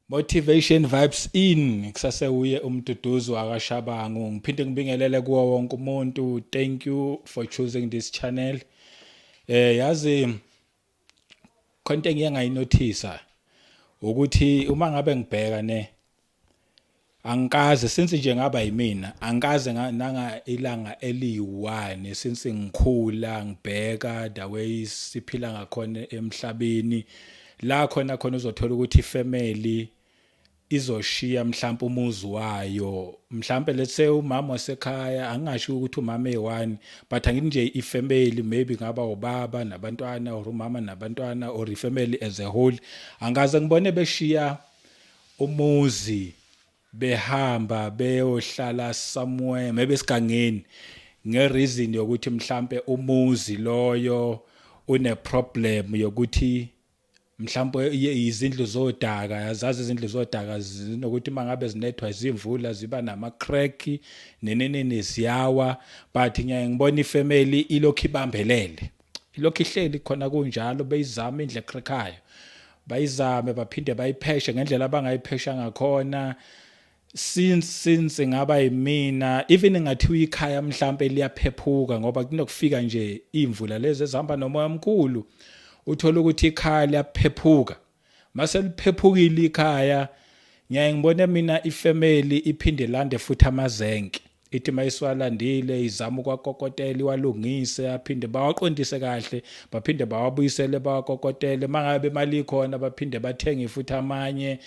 Motivation Vibes in kusase uye uMduduzi wakaShabangu. Ngiphinde ngibingelele kuwo wonke umuntu. Thank you for choosing this channel. Yazi, khonto engiye ngayinothisa ukuthi uma ngabe ngibheka ne, angikaze since nje ngaba yimina, angikaze nanga ilanga eliyi-1 since ngikhula, ngibheka the way siphila ngakhona emhlabeni la khona khona uzothola ukuthi ifamily izoshiya mhlawumbe umuzi wayo, mhlawumbe let's say umama wasekhaya. Angingasho ukuthi umama eyi-one, but angithi nje ifamily, maybe ngaba ubaba nabantwana or umama nabantwana or ifamily as a whole, angaze ngibone beshiya umuzi behamba beyohlala somewhere, maybe esigangeni, ngereason yokuthi mhlambe umuzi loyo une problem yokuthi mhlawumbe izindlu zodaka. Yazazi izindlu zodaka zinokuthi mangabe zinethwa izimvula ziba nama crack nenene, ziyawa, but ngiyaye ngibona ifamily ilokhu ibambelele, ilokhu ihleli khona kunjalo, beyizama indlu ecrackayo, bayizame baphinde bayipheshe ngendlela abangayiphesha ngakhona. Since ngaba yimina, even ngathiwa ikhaya mhlambe liyaphephuka ngoba kunokufika nje imvula lezi ezihamba nomoya omkhulu, uthola ukuthi ikhaya liyaphephuka. Mase liphephukile ikhaya, ngiyaye ngibone mina ifamily iphinde lande futhi amazenke, ithi mayisiwalandile izama ukwakokotela, iwalungise, aphinde bawaqondise kahle, baphinde bawabuyisele, bawakokotele. Mangabe imali ikhona, baphinde bathenge futhi amanye,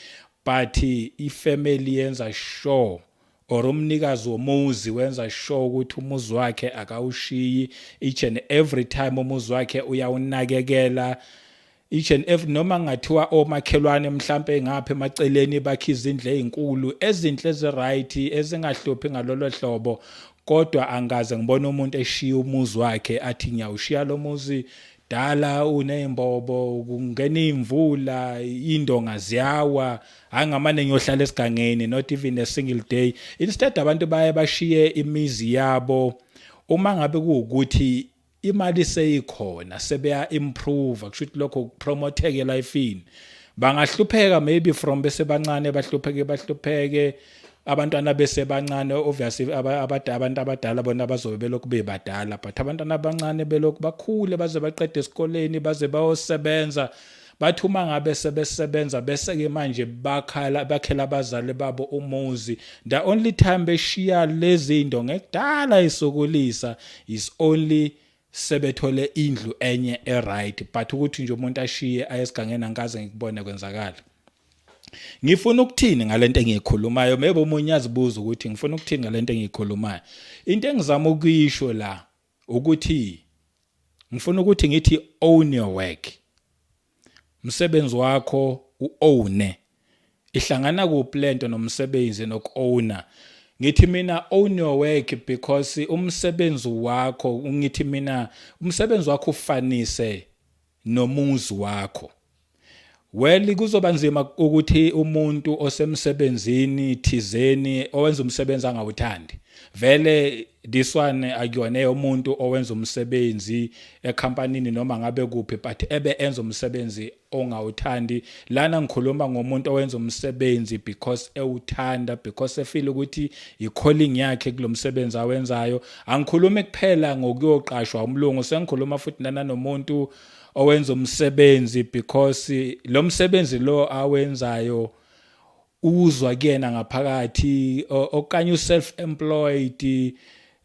but ifamily yenza sure or umnikazi womuzi wenza sure ukuthi umuzi wakhe akawushiyi. Each and every time umuzi wakhe uyawunakekela, each and every, noma ngathiwa omakhelwane mhlambe ngapha emaceleni bakhe izindlu ezinkulu ezinhle eziright ezingahluphi ngalolo hlobo, kodwa angaze ngibone umuntu eshiya umuzi wakhe athi, "Ngiyawushiya lo muzi, dala unezimbobo, kungena imvula, indonga ziyawa, angamane ngiyohlala esigangeni." Not even a single day. Instead abantu baye bashiye imizi yabo uma ngabe kuwukuthi imali seyikhona, sebeya improve, kusho ukuthi lokho kupromotheke elifini. Bangahlupheka maybe from bese bancane, bahlupheke bahlupheke abantwana bese bancane. Obviously abantu abadala bona bazobe belokhu bebadala, but abantwana abancane belokhu bakhule baze baqede esikoleni, baze bayosebenza. Bathi uma ngabe sebesebenza, bese ke manje bakhala bakhela abazali babo umuzi. The only time beshiya lezi zinto ngekudala isokolisa is only sebethole indlu enye e-right, but ukuthi nje umuntu ashiye ayesigangeni, angikaze ngikubone kwenzakala. Ngifuna ukuthini ngalento engiyikhulumayo? Maybe omunye azibuza ukuthi ngifuna ukuthini ngalento engiyikhulumayo. Into engizama ukuyisho la ukuthi ngifuna ukuthi ngithi own your work, umsebenzi wakho uowne. Ihlangana kuphi lento nomsebenzi nokuowner? Ngithi mina own your work because umsebenzi wakho, ngithi mina umsebenzi wakho ufanise nomuzi wakho. Well, kuzoba nzima ukuthi umuntu osemsebenzini thizeni owenza umsebenzi angawuthandi. Vele this one akuyona yomuntu owenza umsebenzi ekhampanini noma ngabe kuphi, but ebe enza umsebenzi ongawuthandi. Lana ngikhuluma ngomuntu owenza umsebenzi because ewuthanda, because efeel ukuthi i-calling yakhe kulomsebenzi awenzayo. Angikhulumi kuphela ngokuyoqashwa umlungu, sengikhuluma futhi nana nomuntu owenza umsebenzi because lo msebenzi lo awenzayo uzwa kuyena ngaphakathi, okanye uself employed,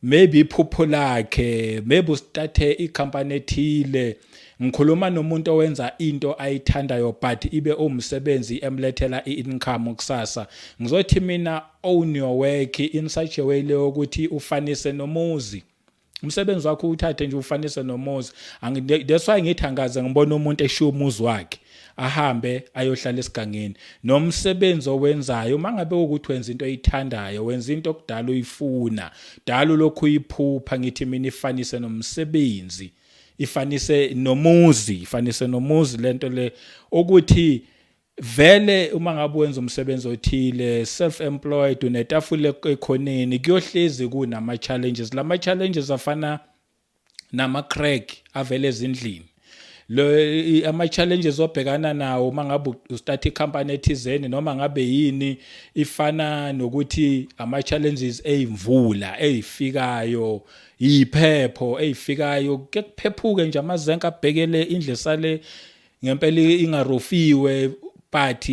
maybe iphupho lakhe, maybe ustarthe icompany ethile. Ngikhuluma nomuntu owenza into ayithandayo but ibe umsebenzi emlethela i-income kusasa. Ngizothi mina own your work in such a way leyo ukuthi ufanise nomuzi, umsebenzi wakho uthathe nje ufanise nomuzi. That's why ngithi angaze ngibone umuntu eshiya umuzi wakhe ahambe ayohlala esigangeni. Nomsebenzi owenzayo, uma ngabe ukuthi wenza into oyithandayo, wenza into okudala uyifuna, dala lokhu uyiphupha, ngithi mina ifanise nomsebenzi, ifanise nomuzi, ifanise nomuzi lento le, ukuthi vele uma ngabe wenza umsebenzi othile, self employed, unetafula ekhoneni, kuyohlezi kunama challenges. Lama challenges afana nama crack avele ezindlini. Lo ama challenges obhekana nawo mangabe ustart icompany ethizeni noma ngabe yini, ifana nokuthi ama challenges eyimvula eyifikayo, iphepho eyifikayo, ke kuphephuke nje amazenka abhekele indle sale ngempela ingarofiwe, but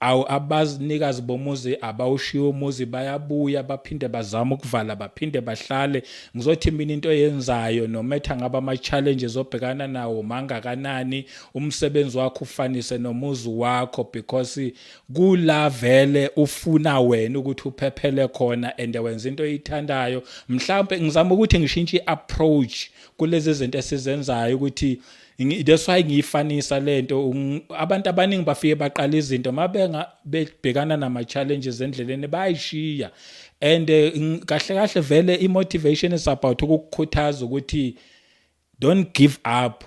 awu, abazinikazi bomuzi abawushiya umuzi, bayabuya baphinde bazama ukuvala, baphinde bahlale. Ngizothi mina into oyenzayo, no matter ngabe ama-challenges obhekana nawo mangakanani, umsebenzi wakho ufanise nomuzi wakho, because kula vele ufuna wena ukuthi uphephele khona and wenza into oyithandayo. Mhlawumbe ngizama ukuthi ngishintshe i-approach kulezi zinto esizenzayo, ukuthi that's why ngiyifanisa lento. Abantu abaningi bafike baqala izinto, mabenga bebhekana nama challenges endleleni bayishiya. And kahle kahle vele i-motivation is about ukukukhuthaza ukuthi don't give up,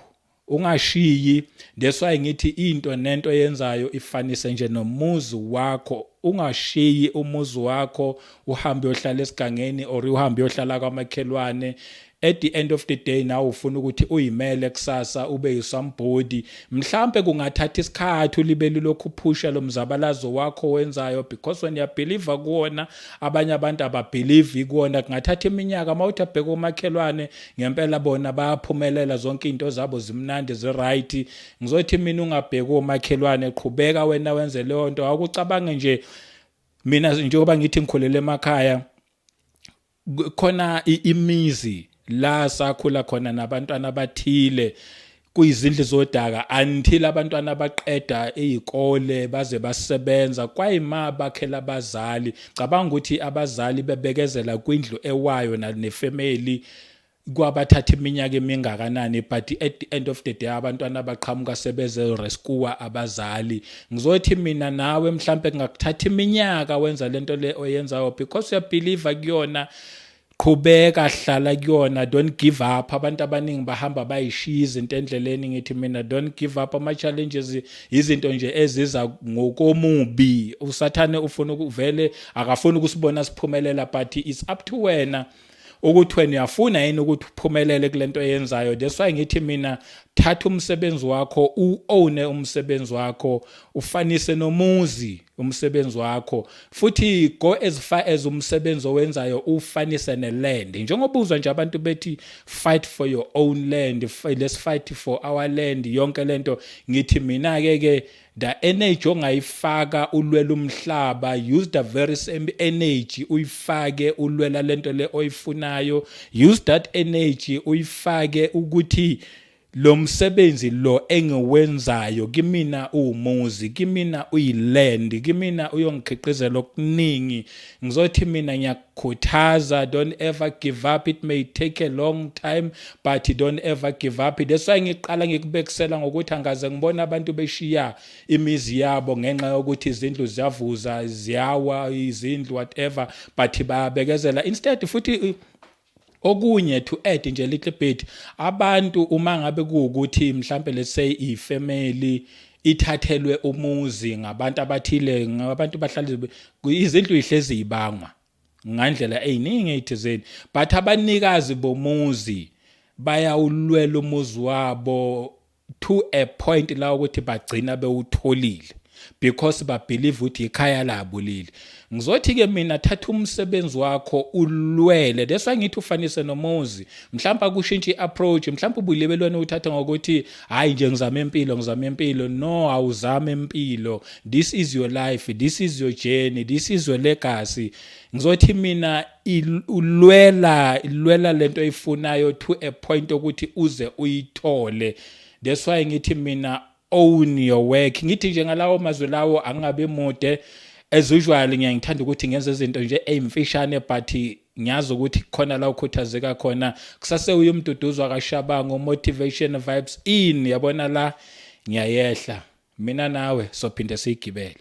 ungashiyi. That's why ngithi into nento yenzayo ifanise nje nomuzi wakho. Ungashiyi umuzi wakho uhambe uyohlala esigangeni or uhambe uyohlala kwamakhelwane. At the end of the day, nawe ufuna ukuthi uyimele kusasa, ube yisomebody. Mhlambe kungathatha isikhathi ulibele lokhu uphusha lo mzabalazo wakho wenzayo, because when uyabelieve kuwona, abanye abantu ababelieve kuwona. Kungathatha iminyaka mawuthi abheka umakhelwane, ngempela bona bayaphumelela, zonke into zabo zimnandi, zi-right. Ngizothi mina ungabheki umakhelwane, qhubeka wena wenze leyo nto. Awukucabange nje, mina njengoba ngithi ngikhulele emakhaya, khona imizi la sakhula khona nabantwana abathile kuyizindlu zodaka until abantwana baqeda izikole baze basebenza, kwayima bakhela abazali. Cabanga ukuthi abazali bebekezela kwindlu ewayo nefamily kwabathatha iminyaka emingakanani, but at the end of the day abantwana baqhamuka sebeze rescue abazali. Ngizothi mina nawe mhlambe kungakuthatha iminyaka wenza lento le oyenzayo, because uyabelieve kuyona. Qhubeka, hlala kuyona, don't give up. Abantu abaningi bahamba bayishiya izinto endleleni. Ngithi mina don't give up. Ama challenges izinto nje eziza ngokomubi usathane, ufuna ukuvele akafuni ukusibona siphumelela, but it's up to wena ukuthi wena uyafuna yini ukuthi uphumelele kulento oyenzayo. That's why ngithi mina thatha umsebenzi wakho, u-own umsebenzi wakho, ufanise nomuzi umsebenzi wakho. Futhi go as far as umsebenzi owenzayo ufanise neland, njengoba uzwa nje abantu bethi fight for your own land, let's fight for our land, yonke lento. Ngithi mina ke the energy ongayifaka ulwela umhlaba, use the very same energy uyifake ulwela lento le oyifunayo. Use that energy uyifake ukuthi lo msebenzi lo engiwenzayo kimina uwumuzi, kimina uyiland, kimina uyongikhiqizela okuningi. Ngizothi mina ngiyakukhuthaza, don't ever give up. It may take a long time, but don't ever give up. That's why ngiqala ngikubekisela ngokuthi angaze ngibona abantu beshiya imizi yabo ngenxa yokuthi izindlu ziyavuza, ziyawa izindlu, whatever, but bayabekezela instead. Futhi okunye, to add nje little bit, abantu uma ngabe kuwukuthi mhlambe let's say ifamily ithathelwe umuzi ngabantu abathile, ngabantu bahlala izindlu ihlezi ibangwa ngandlela eziningi ezithizeni, but abanikazi bomuzi bayawulwela umuzi wabo to a point la ukuthi bagcina bewutholile, because babelieve ukuthi ikhaya labo leli. Ngizothi ke mina thatha umsebenzi wakho ulwele. That's why ngithi ufanise nomuzi. Mhlawumbe akushintshe iapproach, mhlawumbe ubulebelwane uthatha ngokuthi hayi nje ngizama impilo, ngizama impilo. No, awuzama impilo. This is your life, this is your journey, this is your legacy. Ngizothi mina ulwela, ilwela lento oyifunayo to a point ukuthi uze uyithole. That's why ngithi mina own your work. Ngithi nje ngalawo mazwi lawo, angabe mude. As usual, ngiyangithanda ukuthi ngenze izinto nje ezimfishane, but ngiyazi ukuthi khona la ukhuthazeka khona. Kusase uye uMduduzi kaShabangu, Motivation Vibes in. Yabona la ngiyayehla mina nawe, sophinde siyigibele.